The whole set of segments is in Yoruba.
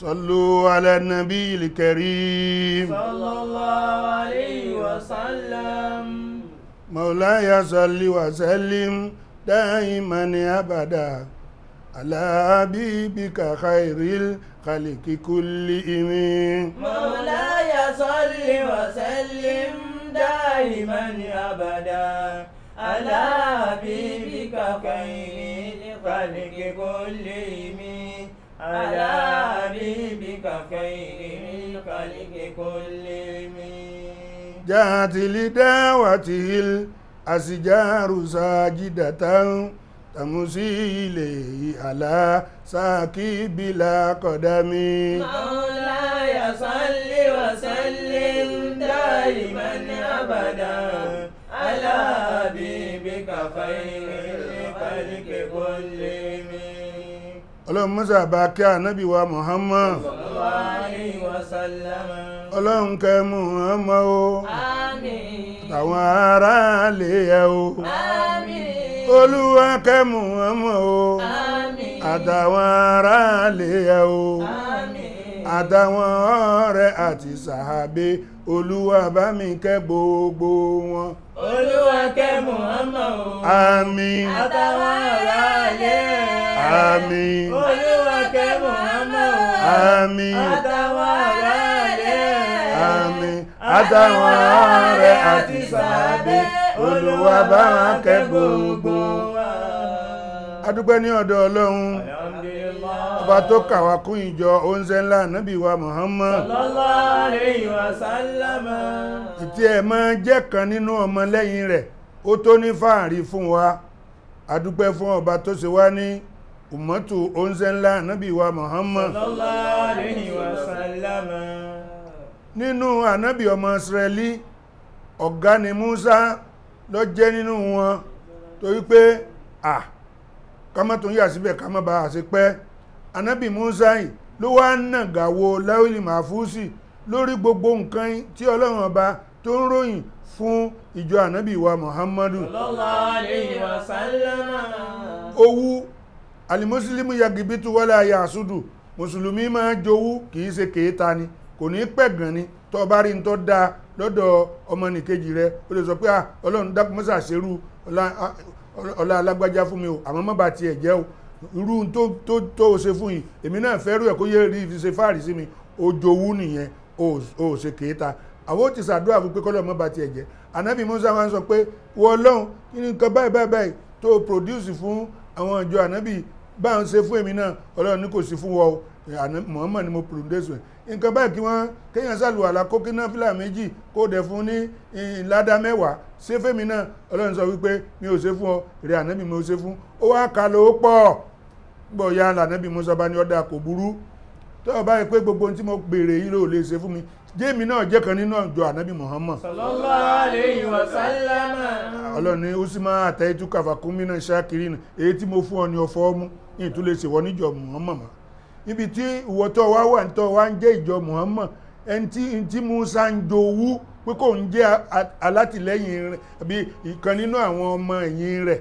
صلوا على النبي الكريم صلى الله عليه وسلم. مولاي صل وسلم دائما أبدا على حبيبك خير الخلق كلهم. مولاي صل وسلم دائما أبدا على حبيبك خير الخلق كلهم. على حبيبك خير الخلق كلهم. جاءت لدعوته الأشجار ساجدة تمشي إليه على ساقي بلا قدم. مولاي صل وسلم دائما أبدا على حبيبك خير الخلق كلهم. Ọlọ́run mọ́sà bá kí ànábì wa Muhammad sallallahu alayhi wa sallam. Ọlọ́run kẹ́ Muhammad o. Àmín. Àtàwọn aráalé ẹ̀ o. Àmín. Olúwa kẹ́ Muhammad o. Àmín. Àtàwọn aráalé ẹ̀ o. Àmín. Àtàwọn ọ̀rẹ́ àti sàhábé Olúwa bá mi kẹ́ gbogbo wọn. Olúwa kẹ́ Muhammad o. Àmín. Àtàwọn aráalé ẹ̀. Àmín. Olúwa kẹ́ Muhammad o. Àmín. Àtàwọn aráalé ẹ̀. Àmín. Àtàwọn ọ̀rẹ́ àti sàhábé Olúwa bá wa kẹ́ gbogbo wọn. A dúpẹ́ ní ọ̀dọ̀ Ọlọ́run Alhamdulillah. ọba tó kà wá kún ìjọ oúnjẹ ńlá ànábì wa Muhammad. Sallallahu alayhi wa sallam. Ìtí ẹ̀ máa jẹ́ kan nínú ọmọ lẹ́yìn rẹ̀ ó tó ní fàárí fún wa. A dúpẹ́ fún ọba tó ṣe wá ní ummatu oúnjẹ ńlá ànábì wa Muhammad. Sallallahu alayhi wa sallam. Nínú ànábì ọmọ Ísírẹ́lì ọ̀gá ni Musa ló jẹ́ nínú wọn, torí pé à ká má tún yà síbẹ̀ ká má bá a ṣe pẹ́. Ànábì Musa yìí ló wá nàgà wo láwìlì màfúsì lórí gbogbo nǹkan tí Ọlọ́run ọba tó ń ròyìn fún ìjọ ànábì wa Muhammadu. Sallallahu alayhi wa sallam. Owú alimusilimu yagibitu wala yasudu, mùsùlùmí máa jowú kì í ṣe kéèta ni, kò ní pẹ̀gàn ni. Tó bá rí n tó dáa lọ́dọ̀ ọmọnìkejì rẹ ó lè sọ pé Ọlọ́run dákun mọ́sà ṣerú ọlá alágbájá fún mi o, àmọ́ má bà tiẹ̀ jẹ́ o, irú tó o ṣe fún yìí èmi náà fẹ́ rú ẹ̀ kó yé rí fi ṣe fáàrí sí mi. Ó jowú nìyẹn, ó ṣe kéèta. Àwọn ò ti ṣàdúrà fún pé kọ́lọ́ má bà tiẹ̀ jẹ́. Ànábì Musa máa ń sọ pé wọ́n Ọlọ́run kí ni nǹkan báyìí báyìí báyìí tó o produce fún àwọn ìjọ ànábì bá ń ṣe fún èmi náà. Ọlọ́run ní kò sí fún wọn o, Muhammad ni mo produce ẹ̀. Nǹkan báyìí kí wọ́n kéèyàn ṣàlùwàlá kó kí náà fìlà méjì kó dẹ̀ fún ní ìládá mẹ́wàá ṣé fẹ́mi náà. Ọlọ́run sọ wípé mi ò ṣe fún ọ, èrè ànábì mi ò ṣe fún. Ó wá ka ló pọ̀ gbọ̀ ya lànábì Musa bá ní ọ̀dà kò burú, tó o bá rí pé gbogbo ohun tí mo béèrè yìí ló lè ṣe fún mi, jẹ́mi náà jẹ́ kan nínú ìjọ ànábì Muhammad. Sallallahu alayhi wa sallam. Ọlọ́run ní usima àtẹ̀yìtú kàfàkùnmínà ṣákìrì, èyí tí mo fún ọ ní ọ̀fọ̀ ọmú ní ìtúlẹ̀ ṣèwọ́ níjọ Muhammad mọ́. Ibi tí ìwọ tó wá wà tó wá ń jẹ́ ìjọ Muhammad, ẹni tí Musa ń jowú pé kò ń jẹ́ alátìlẹ́yìn rẹ̀ àbí ìkan nínú àwọn ọmọ ẹ̀yìn rẹ̀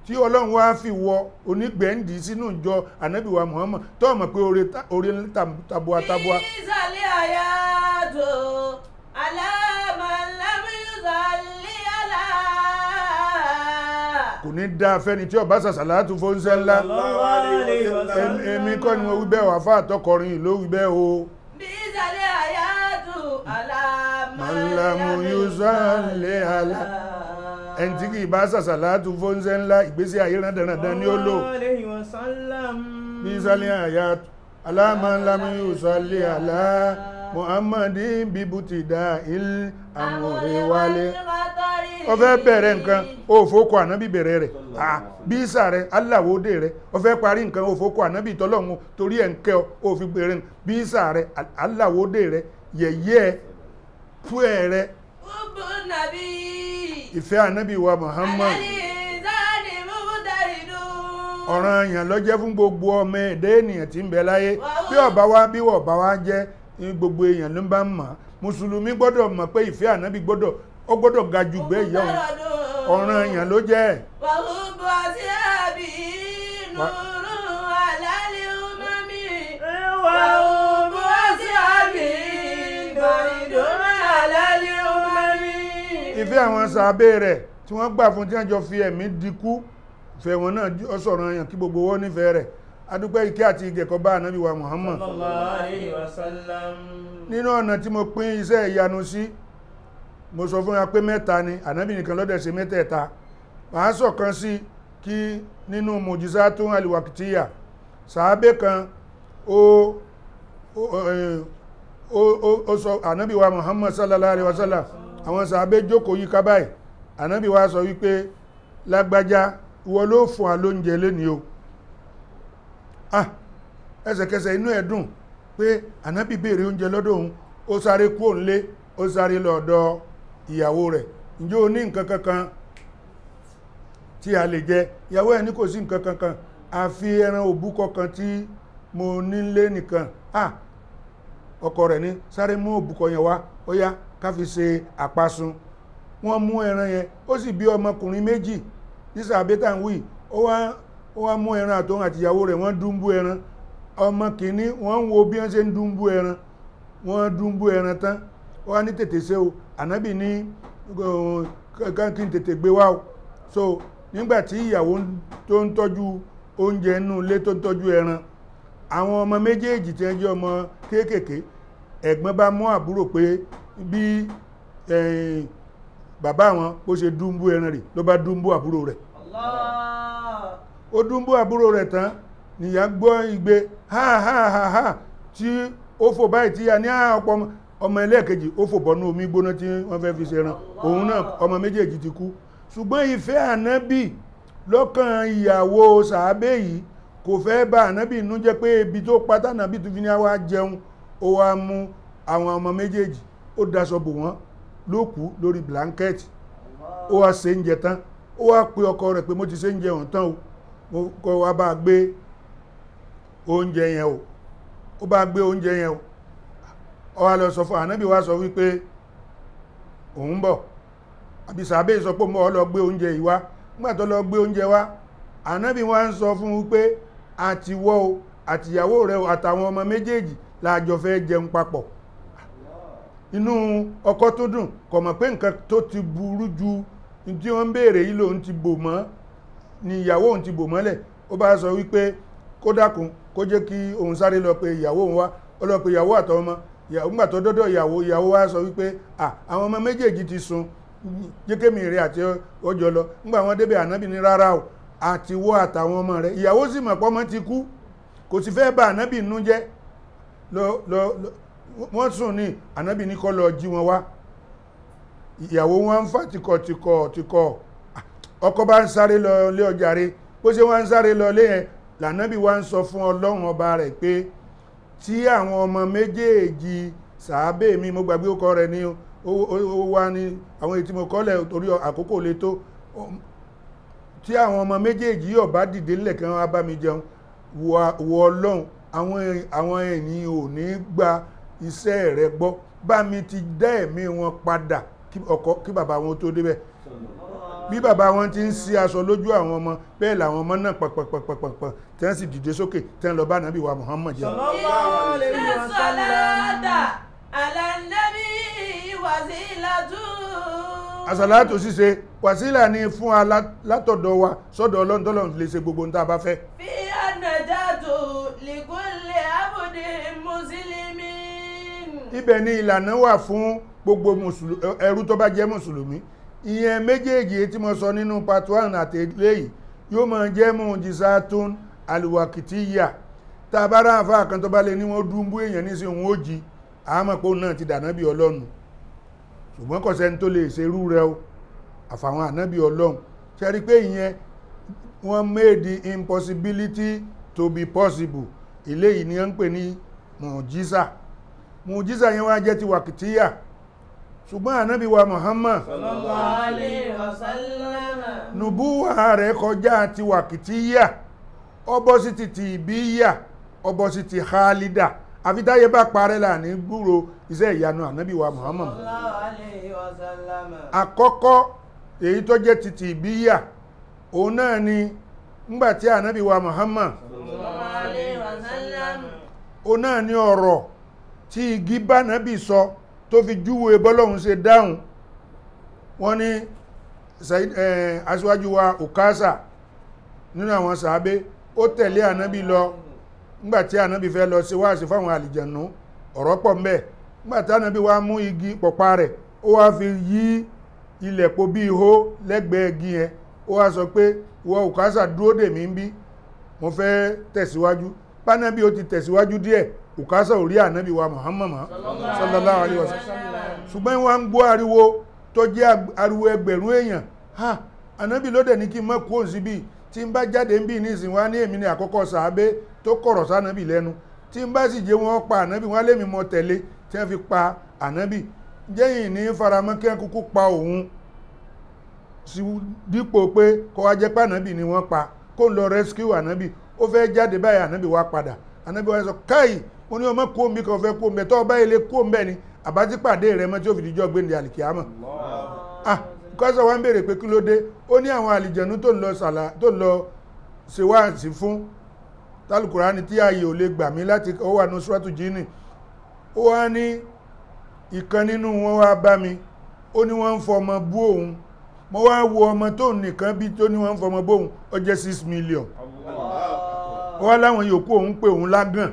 tí Ọlọ́run wá fi wọ onígbẹ̀ǹdì sínú ìjọ ànábì wa Muhammad, tó mọ̀ pé oore tabua tabua. Ìsàlẹ̀ àyàtò alámàlámísàlẹ̀ àlá. Kò ní dá fẹ́ni tí ó bá sàṣàlátù fóúnṣẹ́ ńlá. Èmi kọ́ ni mo wí bẹ́ẹ̀ wà fáà tọkọrin ló wí bẹ́ẹ̀ o. Ìsàlẹ̀ àyàtò alámàlámísàlẹ̀ àlá. Ẹni tí kì í bá sàṣàlátù fóúnṣẹ́ ńlá ìgbésí ayé rándanrandan ni ó lò. Ìsàlẹ̀ àyàtò alámàlámísàlẹ̀ àlá Muhammadin bíbutì dá il àmúrewálé. Ó fẹ́ bẹ̀rẹ̀ nǹkan ó fòkó ànábì bẹ̀rẹ̀ rẹ̀, bísà rẹ̀ aláwòdè rẹ̀. Ó fẹ́ parí nǹkan ó fòkó ànábì tọ́lọ́run torí ẹ̀ ń kẹ́ ọ ó fi bẹ̀rẹ̀ bísà rẹ̀ aláwòdè rẹ̀ yẹ̀yẹ́ fún ẹ̀ rẹ̀. Ìfẹ́ ànábì wa Muhammad ọ̀ràn èèyàn ló jẹ́ fún gbogbo ọmọ ẹ̀dá ènìyàn tí ń bẹ láyé. Bí ọba wa bí ọba wa jẹ́ gbogbo èèyàn ló ń bá mọ̀. Mùsùlùmí gbọ́dọ̀ mọ̀ pé ìfẹ́ ànábì gbọ́dọ̀ ó gbọ́dọ̀ ga jù gbé ìyá òun, ọ̀ràn èèyàn ló jẹ́. Wà Ìfẹ́ àwọn sàábé rẹ̀ tí wọ́n gbà fún tí wọ́n jọ fi ẹ̀mí dikú, ìfẹ́ wọn náà ó sọ̀rọ̀ yàn kí gbogbo wọn nífẹ̀ẹ́ rẹ̀. Adúpẹ́ ìkẹ́ àti ìgẹ̀kọ́ bá ànábì wa Muhammad. Sallallahu alayhi wa sallam. Nínú ọ̀nà tí mo pín iṣẹ́ ìyanu sí, mo sọ fún wa pé mẹ́ta ni, ànábì nìkan ló dẹ̀ ṣe mẹ́tẹ̀ẹ̀ta. Màá sọ̀kan sí kí nínú mùjísátún àlìwàkìtíyà, sàábé kan ó sọ ànábì wa Muhammad sallallahu alaihi wasallam, àwọn sàábé jókòó yíká báyìí, ànábì wa sọ wípé lágbájá ìwọ ló fún wa lóúnjẹ lénìí o. Ah, ẹsẹ̀kẹsẹ̀ inú ẹ̀ dùn pé ànábì béèrè oúnjẹ lọ́dọ̀ òun, ó sáré kúrò nílé, ó sáré lọ́dọ̀ ìyàwó rẹ̀. Ǹjẹ́ o ní nǹkan kankan tí a lè jẹ? Ìyàwó ẹ̀ ní kò sí nǹkan kankan, àfi ẹran òbúkọ kan tí mo nílé nìkan. Ah, ọkọ rẹ̀ ní sáré mú òbúkọ yẹn wá, ó yá ká fi ṣe àpasun. Wọ́n mú ẹran yẹn, ó sì bí ọmọkùnrin méjì ní sàbẹ́ tá à ń wí, ó wá mú ẹran àtòun àti ìyàwó rẹ̀, wọ́n dúnbú ẹran. Ọmọ kìíní wọ́n ń wo bí wọ́n ṣe ń dúnbú ẹran, wọ́n dúnbú ẹran tán, ó wá ní tètè ṣe o, ànábì ní kí n tètè gbé wá o. So nígbà tí ìyàwó tó ń tọ́jú oúnjẹ inú ilé tó ń tọ́jú ẹran, àwọn ọmọ méjèèjì tí wọ́n jẹ́ ọmọ kéékèèké, ẹ̀gbọ́n bá mú àbúrò pé bí bàbá wọn bó ṣe dúnbú ẹran rẹ̀ ló bá dúnbú àbúrò rẹ̀. Allah. Ó dúnbú àbúrò rẹ̀ tán, nìyá gbọ́ igbe ha ha ha ha tí ó fò báyìí tí a ní ọ̀pọ̀ ọmọ ẹlẹ́ẹ̀kejì ó fò bọ́nú omi gbóná tí wọ́n fẹ́ fi ṣe ẹran, òun náà ọmọ méjèèjì ti kú. Ṣùgbọ́n ìfẹ́ ànábì lọ́kàn ìyàwó sàábé yìí kò fẹ́ bá ànábì inú jẹ́ pé ibi tó pátá ànábì tó fi ní àwa jẹun, ó wá mú àwọn ọmọ méjèèjì, ó daṣọ bò wọ́n lókù lórí blanket, ó wá ṣe oúnjẹ tán, ó wá pe ọkọ rẹ̀ pé mo ti ṣe oúnjẹ ọ̀hún tán o, mo kọ́ wa bá gbé oúnjẹ yẹn o, ó bá gbé oúnjẹ yẹn o. Ó wá lọ sọ fún ànábì, wá sọ wípé òun bọ̀, àbí sàábé sọ pé mo lọ gbé oúnjẹ yìí wá. Nígbà tó lọ gbé oúnjẹ wá, ànábì wá ń sọ fún wípé àtiwọ́ o àtìyàwó rẹ o àtàwọn ọmọ méjèèjì láàjọ fẹ́ jẹun papọ̀. Inú ọkọ tó dùn, kò mọ̀ pé nǹkan tó ti burú ju tí wọ́n ń béèrè yìí lòun ti bò mọ́, ni ìyàwó òun ti bò mọ́lẹ̀. Ó bá sọ wípé kó dákun kó jẹ́ kí òun sáré lọ pe ìyàwó òun wá. Ó lọ pe ìyàwó àtọmọ ọmọ. Nígbà tó dọ́dọ̀ ìyàwó, ìyàwó wá sọ wípé à àwọn ọmọ méjèèjì ti sùn, jẹ́ kémi rẹ̀ àti ọjọ́ lọ. Nígbà wọn débẹ̀, ànábì ní rárá o, àtiwọ́ àtàwọn ọmọ rẹ̀. Ìyàwó sì mọ̀ pé ọmọ ti kú, kò sì fẹ́ bá ànábì nú jẹ́. Wọ́n sùn ní ànábì ní kó lọ jí wọn wá. Ìyàwó wọn ń fà tìkọ̀ tìkọ̀ tìkọ̀, ọkọ bá ń sáré lọ lé ọjà rẹ̀. Bó ṣe wọ́n ń sáré lọ lé yẹn, lànábì wá ń sọ fún Ọlọ́run ọba rẹ̀ pé tí àwọn ọmọ méjèèjì sàábé mi, mo gbàgbé ọkọ rẹ̀ ní ó wá ní àwọn èyí tí mo kọ́lẹ̀ torí àkókò lè tó, tí àwọn ọmọ méjèèjì yóò bá dìde nílẹ̀ kí wọ́n wá bá mi jẹun, wọ Ọlọ́run, àwọn ènìyàn ò ní gba iṣẹ́ rẹ̀ gbọ́, bá mi ti dá ẹ̀mí wọn padà kí bàbá wọn tó débẹ̀. Bí bàbá wọn ti ń sí aṣọ lójú àwọn ọmọ, bẹ́ẹ̀ làwọn ọmọ náà pàpàpàpàpà tí wọ́n sì dìde sókè tí wọ́n lọ bá ànábì wa Muhammad jẹun. Sallallahu alayhi wa sallam. Àsàlátù ṣíṣe wàsílà ni fún wa látọ̀dọ̀ wa sọ́dọ̀ Ọlọ́run tọ́lọ́run lè ṣe gbogbo ohun tá a bá fẹ́. Fi an-najatu likulli abdin muslimin. Ibẹ̀ ni ìlànà wà fún gbogbo ẹrú tó bá jẹ́ mùsùlùmí. Ìyẹn méjèèjì tí mo sọ nínú part 1 àti eléyìí yóò máa jẹ́ mùjísátún àlùwàkìtíyà. Tá a bá rá àfáà kan tó bá lè ní wọ́n dúnbú èèyàn nísìnyí òun ó jí, àmọ́ pé òun náà ti dànábì Ọlọ́run. Ṣùgbọ́n kò sẹ́ni tó lè ṣerú rẹ o, àfàwọn ànábì Ọlọ́run. Ṣe rí pé ìyẹn wọ́n made the impossibility to be possible. Eléyìí ni wọ́n ń pè ní mùjísà. Mùjísà yẹn wá jẹ́ ti wàkìtíyà. Ṣùgbọ́n ànábì wa Muhammad sallallahu alayhi wa sallam, nùbúwà rẹ̀ kọjá ti wàkìtíyà, ó bọ́ sí ti tìbíyà, ó bọ́ sí ti khalida. Àfi táyé bá parẹ́ là ní gbúrò iṣẹ́ ìyanu ànábì wa Muhammad. Sallallahu alayhi wa sallam. Àkọ́kọ́ èyí tó jẹ́ ti tìbíyà, òun náà ni ńgbàtí ànábì wa Muhammad Sallallahu alayhi wa sallam, òun náà ni ọ̀rọ̀ tí igi bá nábì sọ tó fi júwe bọ́lọ́hun ṣe dáhùn. Wọ́n ní aṣíwájú wa Ukasa nínú àwọn sàábé, ó tẹ̀lé ànábì lọ nígbàtí ànábì fẹ́ lọ ṣe wáàsí fáwọn àlìjànú, ọ̀rọ̀ pọ̀ ńbẹ̀. Nígbàtí ànábì wá mú igi pọ̀pá rẹ̀, ó wá fi yí ilẹ̀ po bí ihò lẹ́gbẹ̀ẹ́ igi yẹn, ó wá sọ pé ìwọ Ukasa dúró dè mí ń bí, mo fẹ́ tẹ̀síwájú. Bánábì ó ti tẹ̀síwájú díẹ̀, Ukasa ò rí ànábì wa Muhammad sallallahu alaihi wasallam. Ṣùgbọ́n wọ́n ń gbọ́ ariwo tó jẹ́ ariwo ẹgbẹ̀rún èèyàn. Ha, ànábì ló dẹ̀ ní kí n mọ́ kúrò síbí, tí n bá jáde ń bí nísìn wá ní èmi ní àkọ́kọ́ sàábé tó kọ̀rọ̀ sánábì lẹ́nu, tí n bá sì jẹ́ wọ́n pa ànábì wọ́n lémi mọ́ tẹ̀lé tí wọ́n fi pa ànábì. Jẹ́yìn ní faramọ́ kí wọ́n kúkú pa òun sí dípò pé kó wá jẹ́ pé ànábì ni wọ́n pa, kó ń lọ rescue ànábì. Ó fẹ́ jáde báyìí, ànábì wá padà. Ànábì wá sọ káì, mo ní ọmọ kó mi kan fẹ́ kó mbẹ, tọ́ ọba ilé kó mbẹ ni àbátí pàdé rẹ mọ́ tí ó fi dijọ́ gbé ní àlìkíámọ̀. Ah, Ukasa wa ń béèrè pé kí ló dé, ó ní àwọn àlìjẹ̀nú tó ń lọ sàlà tó ń lọ ṣe wáàsí fún tálùkùránì tí ààyè ò lè gbà mí láti ó wà ní Suratu Jinni. Ó wá ní ìkan nínú wọn wá bá mi, ó ní wọ́n ń fọmọ bú òun. Mo wá wo ọmọ tó nìkan bí tó ní wọ́n ń fọmọ bú òun, ó jẹ́ 6 million. Ó wá láwọn yòókù òun pé òun lágàn,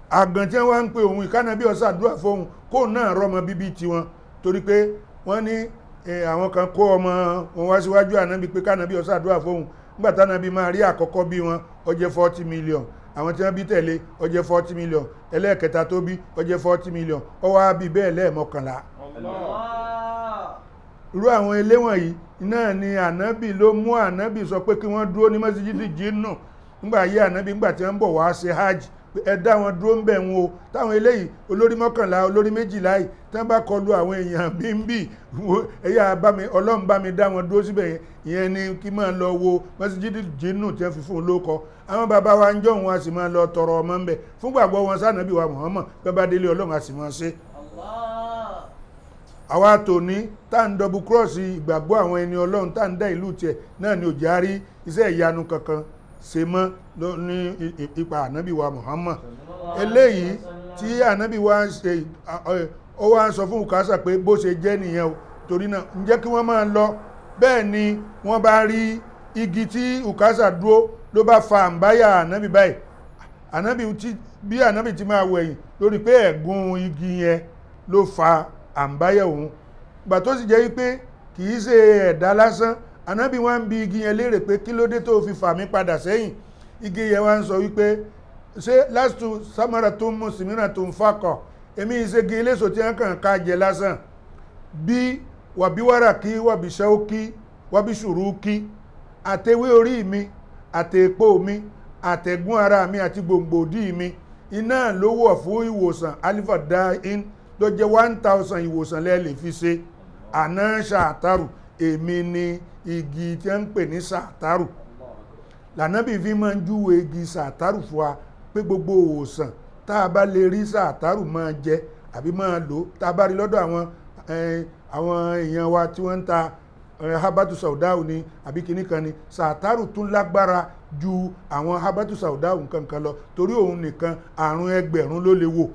àgàn tí wọ́n ń pè òun ìkànnà bí ọ̀sàdúrà fóun kóun náà rọ́mọ bíbí tiwọn, torí pé wọ́n ní àwọn kan kó ọmọ wọn wá síwájú ànábì pé kànábì ọ̀sàdúrà fóun. Nígbà tánábì máa rí àkọ́kọ́ bí wọn, ó jẹ́ 40 million. Àwọn tí wọ́n bí tẹ̀lé ó jẹ́ 40 million. Ẹlẹ́ẹ̀kẹta tó bí ó jẹ́ 40 million. Ó wá bí bẹ́ẹ̀ lẹ́ẹ̀mọkànlá. Irú àwọn ilé wọ̀nyí náà ni ànábì ló mú ànábì sọ pé kí wọ́n dúró ní mọ́síjídì jínù nígbà ayé ànábì, nígbà tí wọ́n ń bọ̀ wá ṣe hajj, ẹ dá wọn dúró ń bẹ̀ wọn o. Táwọn eléyìí olórí 11 olórí 12 yìí tí wọ́n bá kọlu àwọn èèyàn bí ń bì, ẹ̀yà bá mi ọlọ́run bá mi dá wọn dúró síbẹ̀ yẹn. Ìyẹn ni kí máa lọ wo mọ́síjídì jínù tí wọ́n fi fún un lóko. Àwọn bàbá wa ń jọ̀hún a sì máa lọ tọrọ ọmọ ń bẹ̀ fún gbàgbọ́ wọn sànàbí wa Muhammad, bẹ́ẹ̀ bá délé ọlọ́run a sì máa ṣe. Àwa tòní tá ń dọ̀bù kírọ́ọ̀sì ìgbàgbọ́ àwọn ẹni ọlọ́run tá ń dá ìlú tiẹ̀ náà ni òjá rí iṣẹ́ ìyanu kankan ṣe mọ́ ní ipa ànábì wa Muhammad. Eléyìí tí ànábì wa ń ṣe, ó wá ń sọ fún Ukasa pé bó ṣe jẹ́ nìyẹn o, torí náà ń jẹ́ kí wọ́n máa lọ. Bẹ́ẹ̀ ni wọ́n bá rí igi tí Ukasa dúró ló bá fa àǹbáyà ànábì báyìí. Ànábì tí bí ànábì ti máa wẹ̀yìn lórí pé ẹ̀gún igi yẹn ló fa àǹbáyà òun. Gbà tó sì jẹ́ wípé kì í ṣe ẹ̀dá lásán, ànábì wá ń bi igi yẹn léèrè pé kí ló dé tó fi fà mí padà sẹ́yìn. Igi yẹn wá ń sọ wípé ṣé lásìtú samara tó ń mú sìmíràn tó ń fakọ̀, èmi ìṣègi eléso tí wọ́n kàn ká jẹ lásán, bí wàbíwàrà kí wàbí ṣẹ́ó kí wàbí ṣùrù kí, àtẹwé orí mi àtẹ̀pó mi àtẹ̀gún ara mi àti gbòǹgbòdì mi, iná ló wọ̀ fún ìwòsàn alifa dain ló jẹ́ 1000 ìwòsàn lẹ́ lè fi ṣe. Àná ṣàtàrù, èmi ni igi tí wọ́n ń pè ní ṣàtàrù. Lànàbì fi máa ń júwe igi ṣàtàrù fún wa pé gbogbo òwòsàn tá a bá lè rí ṣàtàrù máa jẹ àbí máa lò, tá a bá rí lọ́dọ̀ àwọn èèyàn wa tí wọ́n ń ta habatu saudau ni àbí kinní kan ni, ṣàtàrù tún lágbára ju àwọn habatu saudau nǹkan lọ, torí òun nìkan àrùn ẹgbẹ̀rún ló lè wò.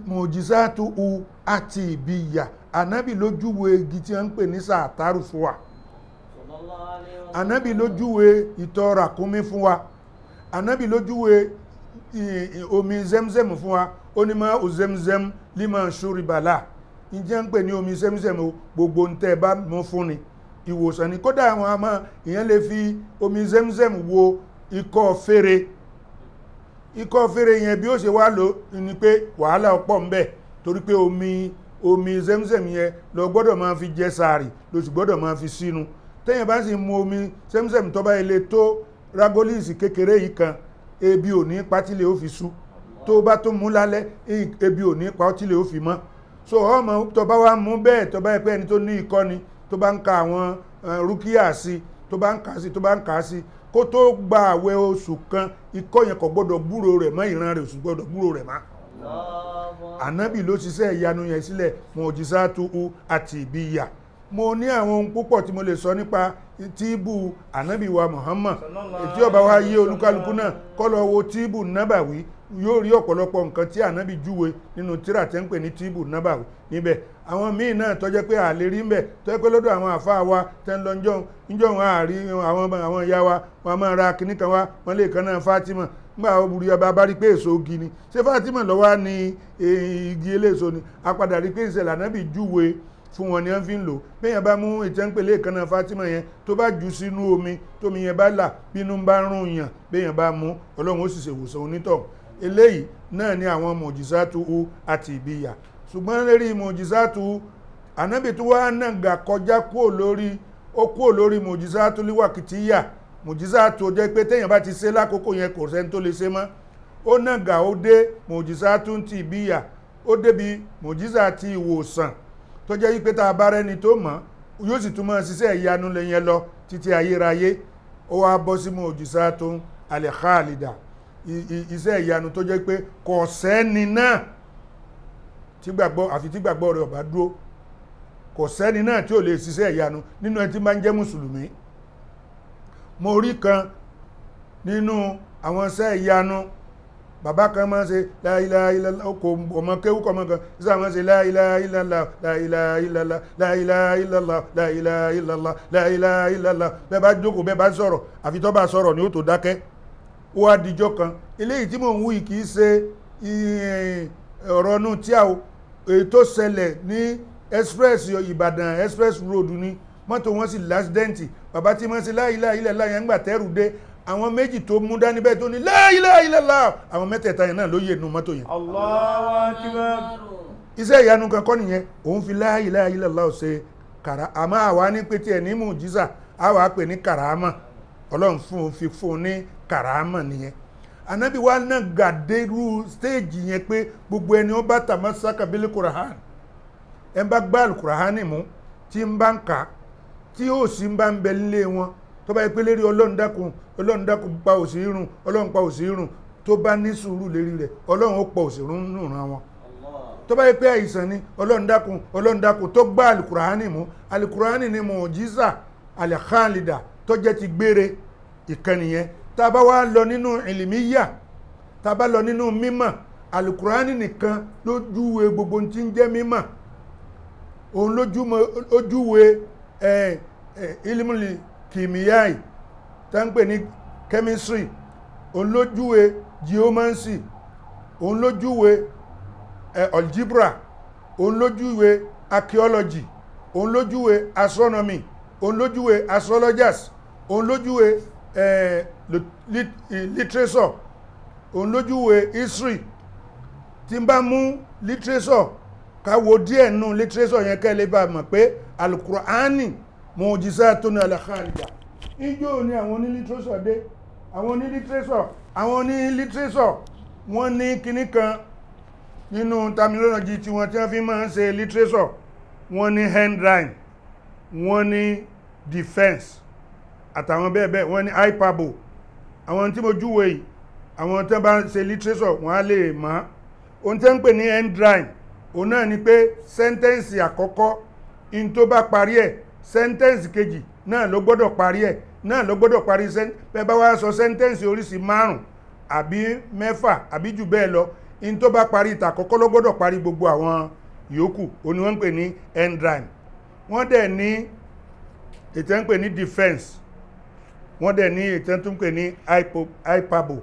Mọ̀jísàtú u àti ìbíyà, ànábì ló júwe igi tí wọ́n ń pè ní sàtàrù fún wa. Ànábì ló júwe ìtọ̀ ràkúnmí fún wa. Ànábì ló júwe omi zemzem fún wa. Ó ní máa zemzem lima ṣúribàlà, ǹjẹ́ ń pè ní omi zemzem o, gbogbo ń tẹ́ ẹ bá mú fún ni ìwòsàn ni. Kódà àwọn àmọ́ ìyẹn lè fi omi zemzem wo ikọ́ fèrè. Ikọ́ fèrè yẹn bí ó ṣe wá lò ní pé wàhálà ọ̀pọ̀ ń bẹ, torí pé omi zemzem yẹn lọ gbọ́dọ̀ máa fi jẹ sàárì, ló sì gbọ́dọ̀ máa fi sínú. Téèyàn bá sì mu omi zemzem tó bá ilé tó ragolíìsì kékeré yìí kan, ebi ò ní pa tílé ó fi sú. Tó bá tó mú lálẹ́, ebi ò ní pa tílé ó fi mọ́. So ọmọ tó bá wá mú bẹ́ẹ̀, tó bá yẹ pé ẹni tó ní ikọ́ ni, tó bá ń ka àwọn rúkìá sí, tó bá ń kà sí, tó bá ń kà sí, kó tó gba àwẹ̀ oṣù kan, ikọ́ yẹn kò gbọ́dọ̀ gbúrò rẹ̀ mọ́, ìran rẹ̀ ò sì gbọ́dọ̀ gbúrò rẹ̀ mọ́. Ànábì ló ṣiṣẹ́ ìyanu yẹn sílẹ̀, mọ̀jísàtú u àti ìbíyà. Mo ní àwọn ohun púpọ̀ tí mo lè sọ nípa tíìbù ànábì wa Muhammad. Tí ó bá wá yé olúkálukú náà kó lọ wo tíìbù nábàwí, yóò rí ọ̀pọ̀lọpọ̀ nǹkan tí ànábì júwe nínú tírà tí ń pè ní tíìbù nábàwí níbẹ̀. Àwọn míì náà tó jẹ́ pé a lè rí ńbẹ̀, tó jẹ́ pé lọ́dọ̀ àwọn àfáà wa tẹ́ ń lọ ńjọ́ wọn àrí àwọn ìyá wa, wọn máa ra kinní kan wá, wọn lè kan náà Fatima. Nígbà obìnrin ọba bá rí pé èso igi ni, ṣé Fatima ló wá ní igi eléso ni? A padà rí pé ìṣẹ̀lẹ̀ ànábì júwe fún wọn ni wọ́n fi ń lò. Béèyàn bá mú ìtẹ́ńpẹ̀lẹ́ kan náà Fatima yẹn, tó bá jù sínú omi, tómi yẹn bá là, bínú bá rún yàn, béèyàn bá mú, Ọlọ́run ó sì ṣèwòsàn onítọ̀hún. Eléyìí náà ni àwọn mọ̀jísátù àti ìbíyà. Ṣùgbọ́n lérí mọ̀jísátù ànábì tó wá nàgà kọjá kúrò lórí, ó kúrò lórí mọ̀jísátù líwàkìtìyà. Mọ̀jísátù jẹ́ pé téèyàn bá ti ṣe lákòókò yẹn kò sẹ́ni tó lè ṣe mọ́. Ó nàgà ó dé mọ̀jísátù ti ìbíyà, ó débi mọ̀jísà ti ìwòsàn tó jẹ́ wípé tá a bá rẹ́ni tó mọ̀ yóò sì tún máa ṣiṣẹ́ ìyanu lẹ́yìn lọ títí ayérayé. Ó wá bọ́ sí mọ̀jísátù al-khalida, iṣẹ́ ìyanu tó jẹ́ pé kò sẹ́ni náà tí gbàgbọ́, àfi tí gbàgbọ́ rẹ̀ ò bá dúró, kò sẹ́ni náà tí ò lè ṣiṣẹ́ ìyanu nínú ẹni tí máa ń jẹ́ mùsùlùmí. Mo rí kan nínú àwọn iṣẹ́ ìyanu, bàbá kan máa ń ṣe la ilaha illallah, kò ọmọ kéwú kọ́ ọmọ kan sísá máa ń ṣe la ilaha illallah, la ilaha illallah, la ilaha illallah, la ilaha illallah, la ilaha illallah. Bẹ́ẹ̀ bá jókòó, bẹ́ẹ̀ bá sọ̀rọ̀, àfi tó bá sọ̀rọ̀ ni ó tó dákẹ́. Ó wá dijọ́ kan, eléyìí tí mò ń wí kì í ṣe ọ̀rọ̀ inú tí a o, èyí tó ṣẹlẹ̀ ní express Ìbàdàn express road ni, mọ́tò wọn sì lásìdẹ́ǹtì. Bàbá tí wọ́n ṣe la ilaha illallah yẹn ń gbà tẹ́rù dé, àwọn méjì tó mú dání bẹ́ẹ̀ tó ní la ilaha illallah, àwọn mẹ́tẹ̀ẹ̀ta yẹn náà ló yè nu mọ́tò yẹn. Allahu akbar. Iṣẹ́ ìyanu kan kọ́ nìyẹn, òun fi la ilaha illallah ṣe kàrà. Àmọ́ àwa ní pé tiẹ̀ ní mùjísà, àwa pè ní kàràmà. Ọlọ́run fún un fi fún un ní kàràmà nìyẹn. Ànábì wa náà gàdérú stéèjì yẹn pé gbogbo ẹni ó bá tàmásàkà bílí kùràhán, ẹ bá gbá kùràhánì mú tí ń bá ń kà, tí ó sì ń bá ń bẹ nílé wọn, tó bá yẹ pé lérí Ọlọ́run dákun, Ọlọ́run dákun pa òsì run, Ọlọ́run pa òsì run, tó bá ní sùúrù lérí rẹ̀, Ọlọ́run ó pa òsì run nù ran wọn. Tó bá yẹ pé àìsàn ni, Ọlọ́run dákun, Ọlọ́run dákun, tó gbá alukùràhánì mú. Alukùràhánì ni mùjísà alẹ́kálídà tó jẹ́ ti gbére ìkànnì yẹn. Tá a bá wá lọ nínú ìlìmíyà, tá a bá lọ nínú mímọ̀, alukùránì nìkan ló júwe gbogbo ohun tí ń jẹ́ mímọ̀. Òun ló júwe ilimuli kìmíyàì tá ń pè ní chemistry, òun ló júwe geomancy, òun ló júwe algebra, òun ló júwe archaeology, òun ló júwe astronomy, òun ló júwe astrologers, òun ló júwe literature, òun ló júwe history. Tí n bá mú literature ká wo díẹ̀ nù literature yẹn kẹ́ lè bá mọ̀ pé alukur'ani mujizatun al-khalida. Ijó ni àwọn oní literature dé, àwọn oní literature, àwọn oní literature wọ́n ní kinní kan nínú terminology tí wọ́n tí wọ́n fi máa ń ṣe literature. Wọ́n ní handrhyme, wọ́n ní defense àtàwọn bẹ́ẹ̀ bẹ́ẹ̀, wọ́n ní hyperbole. Àwọn tí mo júwe yìí, àwọn tí wọ́n bá ń ṣe literature wọ́n á lè mọ̀. Ohun tí wọ́n ń pè ní handrhyme, òun náà ni pé sẹ́ńtẹ́ǹsì àkọ́kọ́ in tó bá parí ẹ̀, sẹ́ńtẹ́ǹsì kejì náà ló gbọ́dọ̀ parí ẹ̀, náà ló gbọ́dọ̀ parí. Bẹ́ẹ̀ bá wá sọ sẹ́ńtẹ́ǹsì oríṣi 5 àbí 6 àbí jù bẹ́ẹ̀ lọ, in tó bá parí ìtàkọ́kọ́ ló gbọ́dọ̀ parí gbogbo àwọn yòókù, òun ni wọ́n ń pè ní handrhyme. Wọ́n dẹ̀ ní ètò ń pè ní defense, wọ́n dẹ̀ ní ètò tó ń pè ní hyperbole,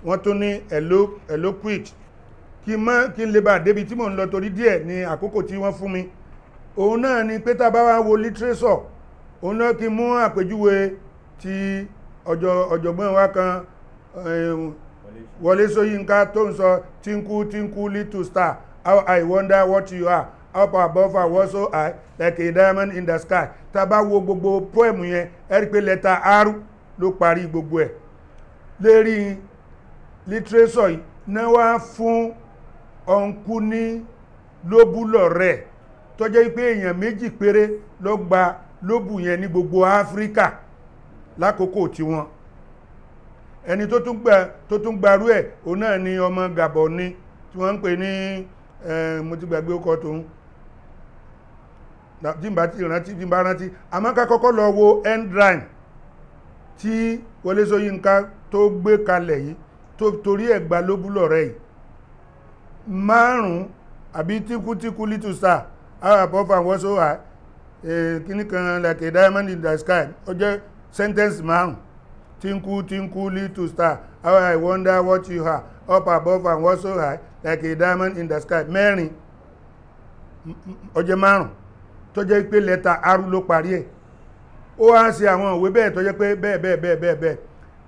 wọ́n tún ní eloquent. Kí n lè bá débi tí mò ń lọ torí díẹ̀ ní àkókò tí wọ́n fún mi. Òun náà ni pé tá a bá wá wo literature, òun náà kí n mú àpèjúwe ti ọ̀jọ̀gbọ́n wa kan, Wọlé Ṣóyínká, tó ń sọ twinkle twinkle little star, how I wonder what you are, up above I was so high like a diamond in the sky. Tá a bá wo gbogbo poem yẹn, ẹ rí pé lẹ́tà R ló parí gbogbo ẹ̀. Lérí literature yìí náà wá fún ọ̀nkú ní lóbúlọ̀ rẹ̀, tó jẹ́ pé èèyàn méjì péré ló gba lóbù yẹn ní gbogbo Áfíríkà lákòókò tiwọn. Ẹni tó tún gbarú ẹ̀, òun náà ni ọmọ Gabon ni tí wọ́n ń pè ní, mo ti gbàgbé ọkọ̀ tòun. Tí n bá ti rántí, tí n bá rántí, àmọ́ ká kọ́kọ́ lọ wo end rhyme tí Wọlé Ṣóyínká tó gbé kalẹ̀ yìí, tó torí ẹ̀ gba lóbúlọ̀ rẹ̀ yìí, márùn-ún àbí twinkle little star, how above and what so high, kíní kan like a diamond in the sky. Ó jẹ́ sentence márùn. Twinkle, twinkle, little star, how I wonder what you are, up above and what so high, like a diamond in the sky. Mẹ́rin, ó jẹ́ márùn tó jẹ́ pé lẹ́tà R ló parí ẹ̀. Ó wá ń ṣe àwọn òwe bẹ́ẹ̀ tó jẹ́ pé bẹ́ẹ̀ bẹ́ẹ̀ bẹ́ẹ̀ bẹ́ẹ̀ bẹ́ẹ̀.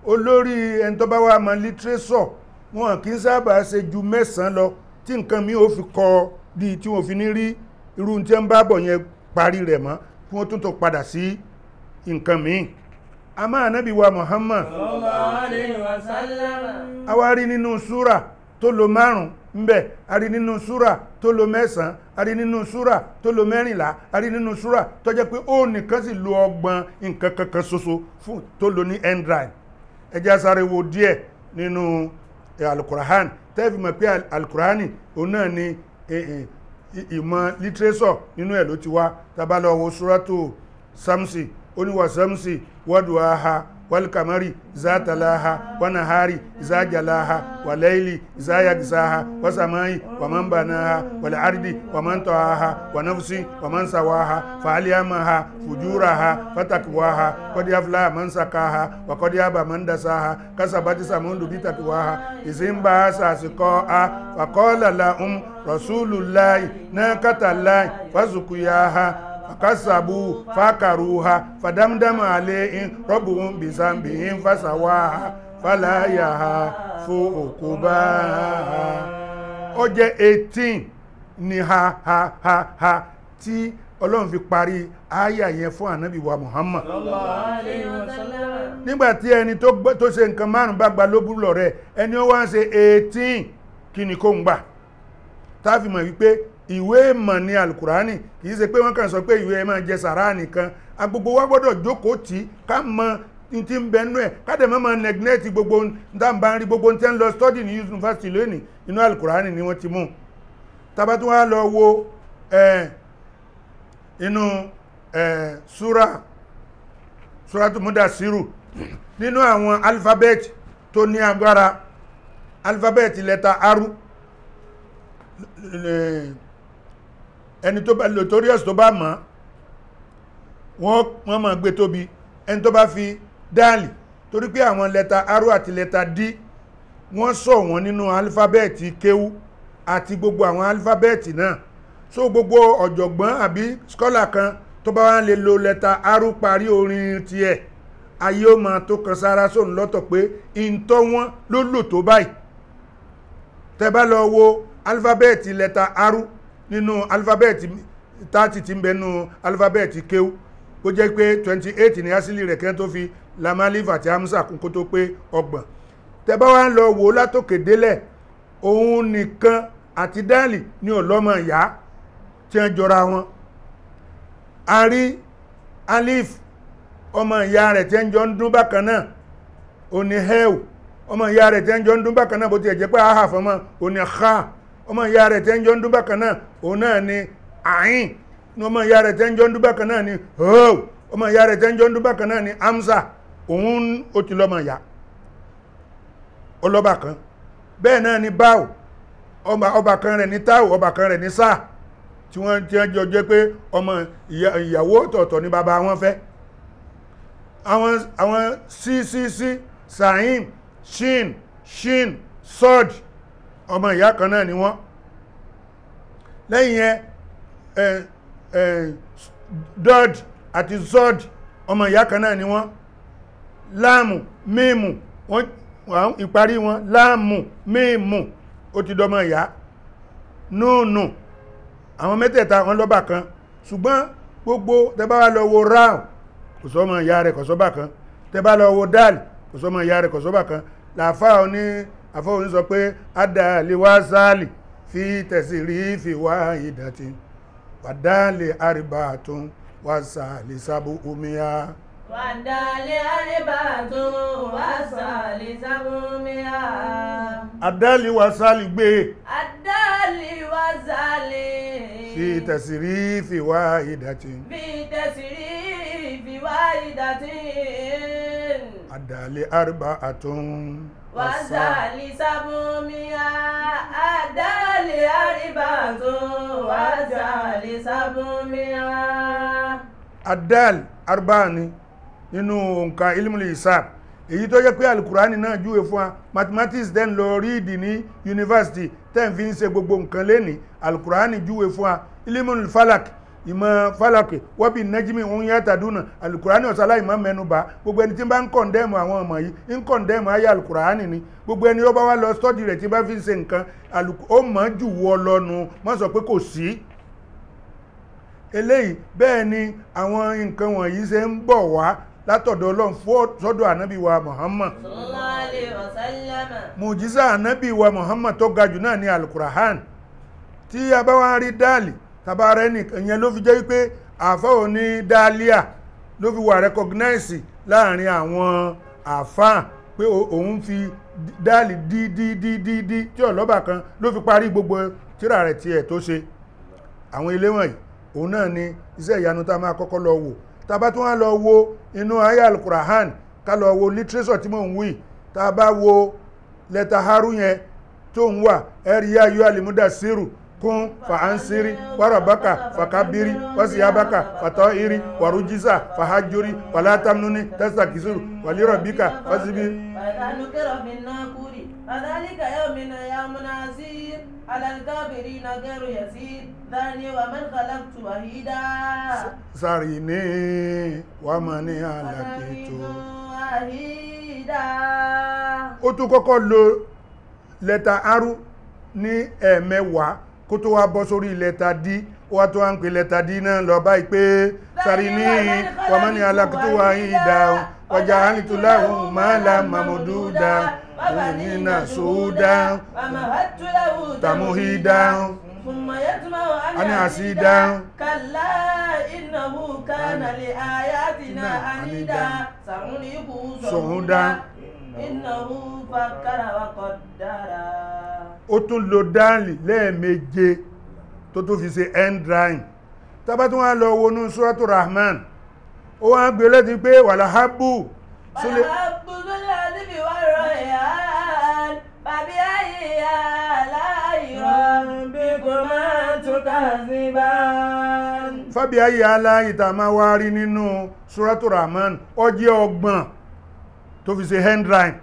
Olórí ẹni tó bá wà mọ literature, wọn kì í sábà ṣe ju 9 lọ, tí nǹkan mi ò fi kọ di tí wọn fi ní rí irú tí ń bá bọ̀ yẹn parí rẹ̀ mọ́, kí wọ́n tún tó padà sí nǹkan míì. Àmọ́ Ànábì wa Muhammad, Sallallahu alayhi wa sallam. A wá rí nínú súrà tó lo 5 ńbẹ̀, a rí nínú súrà tó lo 9, a rí nínú súrà tó lo 14, a rí nínú súrà tó jẹ́ pé ó nìkan sì lo 30 nǹkan kankan ṣoṣo fún tó lo ní end rhyme. Ẹ jẹ́ á sáré wo díẹ̀ nínú Alukurahan tẹ́ fi mọ̀ pé Alukurahani òun náà ni ìmọ̀ literature nínú ẹ̀ ló ti wá. Tá bá lọ wo Suratu Samsi, ó ní wa samsi waduhaha walkamari zatalaha wanahari zajalaha walaili zayagzaha wasamai waman banaha walardi waman tahaha wanafsi waman sawaha faaliyamaha fujuraha fatakwaha qad aflaha man sakaha wa qad aba man dasaha kasabati samundu bitakwaha izimba sasikoa faqala lahum rasulullahi naqatallahi fazukuyaha fakasabu fakaruha fadamdama alayhim rabbuhum bizambihim fasawaha falayaha fuukubaha. Ó jẹ́ 18 ní ha ha ha ha tí Ọlọ́run fi parí àyà yẹn fún Ànábì wa Muhammad. Sallallahu alayhi wa sallam. Nígbà tí ẹni tó ṣe nǹkan 5 bá gba lóbúlọ̀ rẹ̀, ẹni ó wá ń ṣe 18, kí ni kó ń gbà? Tá fi mọ̀ wípé ìwé ìmọ̀ ní Alukurani, kìí ṣe pé wọ́n kàn sọ pé ìwé ẹ máa jẹ sàrá nìkan. Agbogbo wa gbọ́dọ̀ jókòó tí ká mọ ní tí ń bẹ nú ẹ̀, ká dẹ̀ má máa neglect gbogbo tá n bá ń rí, gbogbo tí ń lọ study ní yunifásitì lónìí, inú Alukurani ni wọ́n ti mú. Tá bá tún wá lọ wo inú súra tó Mudasiru, nínú àwọn alphabet tó ní agbára, alphabet lẹ́tà aru, ẹni tó bá notorious tó bá mọ̀, wọ́n máa gbé tóbi. Ẹni tó bá fi dáàlì, torí pé àwọn lẹ́tà aru àti lẹ́tà d, wọ́n sọ wọ́n nínú alifábẹ́ẹ̀tì kéwú àti gbogbo àwọn alifábẹ́ẹ̀tì náà. So gbogbo ọ̀jọ̀gbọ́n àbí scholar kan tó bá wá lè lo lẹ́tà aru parí orin tiẹ̀, ayé ó máa tó kan sára sóun lọ́tọ̀ pé ìntọ́ wọn ló lò tó báyìí. Tẹ́ bá lọ wo alifábẹ́ẹ̀tì lẹ́tà aru nínú alifábẹ́ẹ̀tì 30 tí ń bẹ nínú alifábẹ́ẹ̀tì kéwú, ó jẹ́ pé 28 ní asili rẹ̀ kẹ́ tó fi lamalif àti hamsa kún kó tó pé 30. Tẹ́ bá wá ń lọ wò látòkè délẹ̀, òun nìkan àti dáàlì ní ọlọ́mọ ìyá tí wọ́n jọra wọn. A rí alif, ọmọ ìyá rẹ̀ tí ń jọ ń dún bákan náà, ó ní heu. Ọmọ ìyá rẹ̀ tí ń jọ ń dún bákan náà, bó ti ẹ̀ jẹ́ pé aha fọmọ, ó ní ha. Ọmọ ìyá rẹ̀ tí ń jọ ń dún bákan náà, òun náà ni ayin. Ọmọ ìyá rẹ̀ tí ń jọ ń dún bákan náà ni ho. Ọmọ ìyá rẹ̀ tí ń jọ ń dún bákan náà ni amsa. Òun ó ti lọ́mọ ìyá ọlọ́ba kan. Bẹ́ẹ̀ náà ni báwò, ọba kan rẹ̀ ní táwò, ọba kan rẹ̀ ní sáà, tí wọ́n ti jọ jẹ́ pé ọmọ ìyàwó ọ̀tọ̀ọ̀tọ̀ ní bàbá wọn fẹ́. Àwọn sí sí sí, sahim, shin, shin, sod, ọmọ ìyá kan náà ni wọ́n. Lẹ́yìn yẹn, dod àti zod, ọmọ ìyá kan náà ni wọ́n. Láàmù, mímù, wọ́n ìparí wọn láàmù, mímù, ó ti dọmọ ìyá. Núnù, àwọn mẹ́tẹ̀ẹ̀ta wọn lọ́bà kan. Ṣùgbọ́n gbogbo tẹ́ bá wá lọ wo ráù, kò sọ́mọ ìyá rẹ̀, kò sọ́bà kan. Tẹ́ bá lọ wo dáàlì, kò sọ́mọ ìyá rẹ̀, kò sọ́bà kan. Làáfà oní àfọ́ òní sọ pé adàlè wá sáàlì fi tẹ̀sí rí fi wá ìdàtí wàdàlè àríbà tún wá sáàlì sábò omiya. Wàdàlè àríbà tún wá sáàlì sábò omiya. Adàlè wá sáàlì gbé. Adàlè wá sáàlì fi Fi tasrifi wahidatin. Fi tasrifi wahidatin. Adali arba'atun. Wazali sabumia. Adali arba'atun. Wazali sabumia. Adal arba'a ni nínú òǹkà ilmul hisab. Èyí tó jẹ́ pé alukurani náà júwe fún wa, mathematics then lọ ríìdì ní yunifásitì ten fi ń ṣe gbogbo nǹkan lẹ́ni, alukurani júwe fún wa. Ilimul falak, ìmọ̀ falak, wọ́bì nẹ́jìmí òun yàtà dúnà, alukurani ọ̀sálà ìmọ̀ mẹ́nubà. Gbogbo ẹni tí bá ń kọ̀ndẹ́mù àwọn ọmọ yìí ń kọ̀ndẹ́mù ayé alukurani ni. Gbogbo ẹni ó bá wá lọ stọ́dì rẹ̀ tí bá fi ń ṣe nǹkan, ó mọ̀ jù wọ́ lọ́nu, mọ́ sọ pé kò sí eléyìí. Bẹ́ẹ̀ ni àwọn nǹkan wọ̀nyí ṣe ń bọ̀ wá látọ̀dọ̀ Ọlọ́run sọ́dọ̀ ànábì wa Muhammad. Sallallahu alaihi wasallam. Mùjísà ànábì wa Muhammad tó ga jù náà ní alukurahan. Tí a bá wá rí dáàlì tàbá rẹ nìkan yẹn ló fi jẹ́ wípé àáfà ò ní dáàlíà ló fi wà recognize láàrin àwọn àáfà pé òun fi dáàlì dí dí dí dí dí tí ọlọ́bà kan ló fi parí gbogbo tírà rẹ̀ tiẹ̀ tó ṣe. Àwọn ilé wọ̀nyí òun náà ni iṣẹ́ ìyanu tá a máa kọ́kọ́ lọ wò. Tá bá tún wá lọ wo inú ayé alukurahan, ká lọ wo literature tí mò ń wí, tá bá wo lẹ́tà haru yẹn tó ń wà, ẹ̀rí ayọ́ alimuda siru kún fàánsírí wàràbákà fàkábírí wàsíyábákà fàtọ́írí wàrújísà fàájúrí wàlátàmúní tẹ́sàkìsírù wàlírọ̀bíkà fásibí. فذلك يوم يوم عسير على الكافرين غير يسير ذرني ومن خلقت وحيدا سرني ومن هلكت وحيدا. Ó tún kọ́kọ́ lo lẹ́tà aru ní ẹ̀ẹ̀mẹ́wàá kó tó wá bọ́ sórí lẹ́tà d. Ó wá tó wá ń pè lẹ́tà d náà lọ báyìí pé سرني ومن هلكت وحيدا وجعلت له مالا ممدودا وبنين شهودا ومهدت له تمهيدا ثم يطمع أن أزيدا كلا إنه كان لآياتنا عنيدا سأرهقه صعودا إنه فكر وقدر. Ó tún lo dáàlì lẹ́ẹ̀méje tó tún fi ṣe end rhyme. Tá bá tún wá lọ wọnú Suratu Rahman, ó wá ń gbé létí pé wàláhábù súlẹ̀. Wàláhábù súlẹ̀ àdìbí wà rọ̀ فبأي آلاء ربكما تكذبان. Fábíayì aláì tá a máa wá rí nínú Suratu Rahman, ó jẹ́ 30 tó fi ṣe hand rhyme.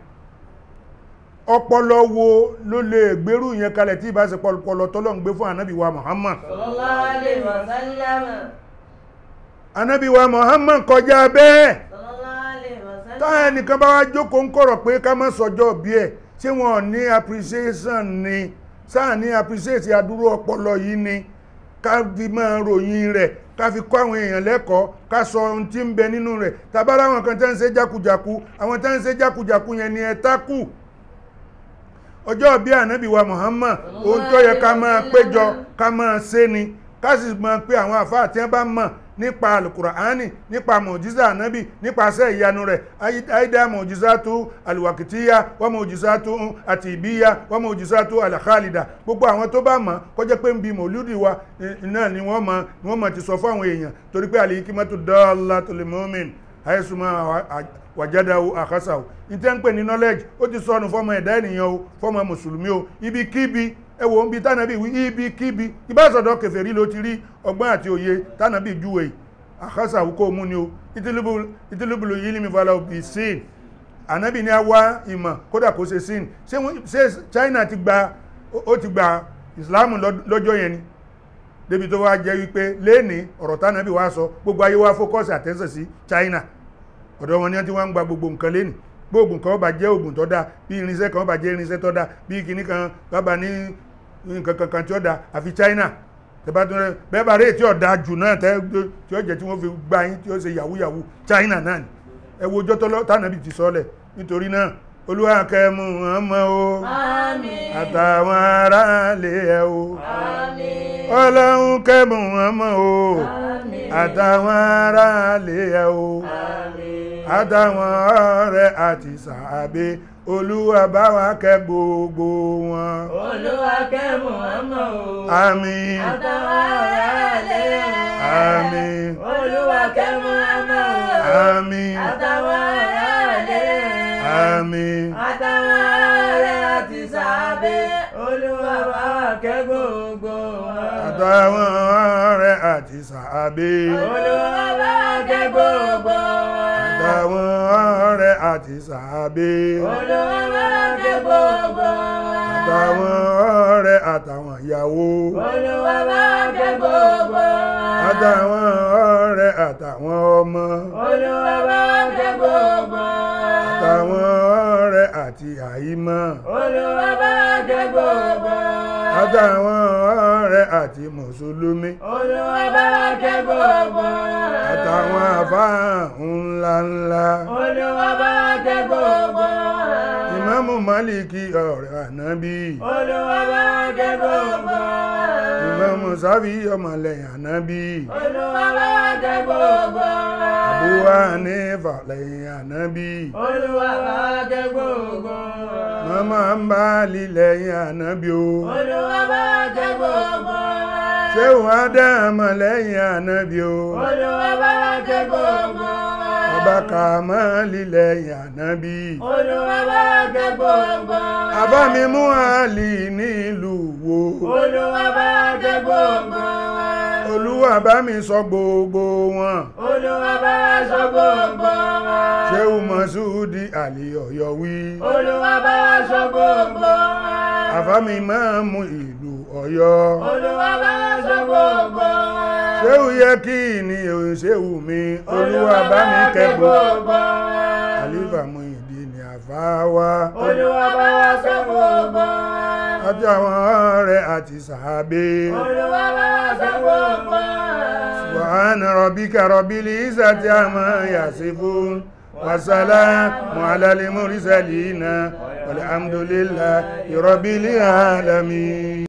Ọpọlọ wo ló lè gbérù yẹn kalẹ̀ tí ìbá ṣe pọlọpọlọ tọ́lọ́ ń gbé fún ànábì wa Muhammad. Sallallahu alaihi wasallam. Ànábì wa Muhammad kọjá bẹ́ẹ̀. Sallallahu alaihi wasallam. Táwọn ẹnìkan bá wá jókòó ń kọ̀rọ̀ pé ká má sọjọ́ bí ẹ̀, ṣé wọn ò ní appreciation ni? Sáà ní appreciate adúrú ọpọlọ yìí ni? Ká fi máa ròyìn rẹ̀, ká fi kọ́ àwọn èèyàn lẹ́kọ̀ọ́, ká sọ ohun tí ń bẹ nínú rẹ̀. Tàbára àwọn kan tẹ́ ń ṣe jákujàku, àwọn tẹ́ ń ṣe jákujàku yẹn ni ẹ tákù. Ọjọ́ bí ànábì wa Muhammad, ohun tó yẹ ká máa péjọ ká máa ṣe ni, ká sì máa pé àwọn àfáà tí wọ́n bá mọ̀ nípa alukuraani, nípa mọ̀jísà ànábì, nípa iṣẹ́ ìyanu rẹ̀. Àìdá mọ̀jísà tó alùwàkìtíyà, wọ́n mọ̀jísà tó àti ìbíyà, wọ́n mọ̀jísà tó alàkálìdà. Gbogbo àwọn tó bá mọ̀ kó jẹ́ pé ń bi mọ̀lúdì wa náà ni wọ́n mọ̀, ni wọ́n mọ̀ ti sọ fún àwọn èèyàn, torí pé àlèyé kí mọ́tò dọ́ọ̀lá tó lè mọ́mìn àìsùnmọ́ wàjádáwò àkásàwò. Ní tẹ́ ń pè ní knowledge, ó ti sọnù fọ́mọ ẹ̀dá ènìyàn o, fọ́mọ mùsùlùmí o. Ibikíbi ẹ wò ń bi tánàbí wí, ibikíbi ìbáṣọ̀dọ̀ kèfèrí ló ti rí ọgbọ́n àti òye tánàbí júwe àkásàwò kó mú ni o. Ìtìlúbùlù yìí ní fàlà òbí sin. Ànábì ní a wá ìmọ̀ kódà kó ṣe sin. Ṣé China ti gba, ó ti gba ìsìláàmù lọ́jọ́ yẹn ni? Débi tó wá jẹ́ wípé léèní ọ̀rọ̀ tánàbí wá sọ, gbogbo ayé wá fókọ́sì àtẹ́sẹ̀ sí China. Ọ̀dọ̀ wọn ni wọ́n ti wá ń gba gbogbo nǹkan léèní. Gbogbo nǹkan ó bá jẹ́ ògùn tó dáa, bí irinṣẹ́ kan ó bá jẹ́ irinṣẹ́ tó dáa, bí kinní kan bá ní nǹkan kankan tí ó dáa, àfi China. Tẹ́bá tún rẹ̀ bẹ́ẹ̀ bá rí èyí tí ó dáa jù náà tẹ́ tí ó jẹ́ tí wọ́n fi gba yín tí ó ṣe yahoo yahoo, China náà ni. Ẹ wo ọjọ́ tọ́lọ́ tánàbí ti sọ́lẹ̀. Nítorí náà, Olúwa kẹ́ Muhammad o, Àmín. àtàwọn aráalé ẹ o. Àmín. Ọlọ́run kẹ́ Muhammad o, Àmín. àtàwọn aráalé ẹ o. Àmín. Àtàwọn ọ̀rẹ́ àti sàábé, Olúwa bá wa kẹ́ gbogbo wọn. Olúwa kẹ́ Muhammad o. Àmín. Àtàwọn ọ̀rẹ́ rẹ̀. Àmín. Olúwa kẹ́ Muhammad o. Àmín. Àtàwọn ọ̀rẹ́ rẹ̀. Àmín. Àtàwọn ọ̀rẹ́ àti sàábé, Olúwa bá wa kẹ́ gbogbo wọn. Àtàwọn ọ̀rẹ́ àti sàábé. Olúwa bá wa kẹ́ gbogbo wọn. Àtàwọn ọ̀rẹ́ àti sàábé. Olúwa bá wa kẹ́ gbogbo wọn. Àtàwọn ọ̀rẹ́ àtàwọn ìyàwó. Olúwa bá wa kẹ́ gbogbo wọn. Àtàwọn ọ̀rẹ́ àtàwọn ọmọ. Olúwa bá wa kẹ́ gbogbo wọn. Àtàwọn ọ̀rẹ́ àti àìmọ̀. Olúwa bá wa kẹ́ gbogbo wọn. Àtàwọn ọ̀rẹ́ àti mùsùlùmí. Olúwa bá wa kẹ́ gbogbo wọn. Àtàwọn àfáà ńláńlá. Olúwa bá wa kẹ́ gbogbo wọn. Ìmáàmù Málíkì ọ̀rẹ́ ànábì. Olúwa bá wa kẹ́ gbogbo wọn. Ìmáàmù Sáfì ọmọlẹ́yìn ànábì. Olúwa bá wa kẹ́ gbogbo wọn. Àbú Hànífà lẹ́yìn ànábì. Olúwa bá wa kẹ́ gbogbo wọn. Màmá Hanbali lẹ́yìn ànábì o. Olúwa bá wa kẹ́ gbogbo wọn. Ṣéhù Ádámù lẹ́yìn ànábì o. Olúwa bá wa kẹ́ gbogbo wọn. Bàbá Kàmálì lẹ́yìn ànábì. Olúwa bá wa kẹ́ gbogbo wọn. Àbá mi mú Àlì nílùú wo. Olúwa bá wa kẹ́ gbogbo wọn. Olúwa bá mi sọ gbogbo wọn. Olúwa bá wa sọ gbogbo wọn. Ṣéhù Mọ̀súdì Àlì Ọ̀yọ́ wí. Olúwa bá wa sọ gbogbo wọn. Àfá mi máa mú ìlú Ọ̀yọ́. Olúwa bá wa sọ gbogbo wọn. Ṣéhù yẹ kí ni ṣéhù mi. Olúwa bá mi kẹ́ gbogbo. wọn. Àlífà Muyideen ni àfá wa. Olúwa bá wa sọ gbogbo wọn. Àti àwọn ọ̀rẹ́ àti sàábé. Olúwa bá wa sọ gbogbo wọn. Subhana rabbika rabbil izzati amma yasifun. Wa salamun alal mursalina. Walhamdulillahi rabbil alamin.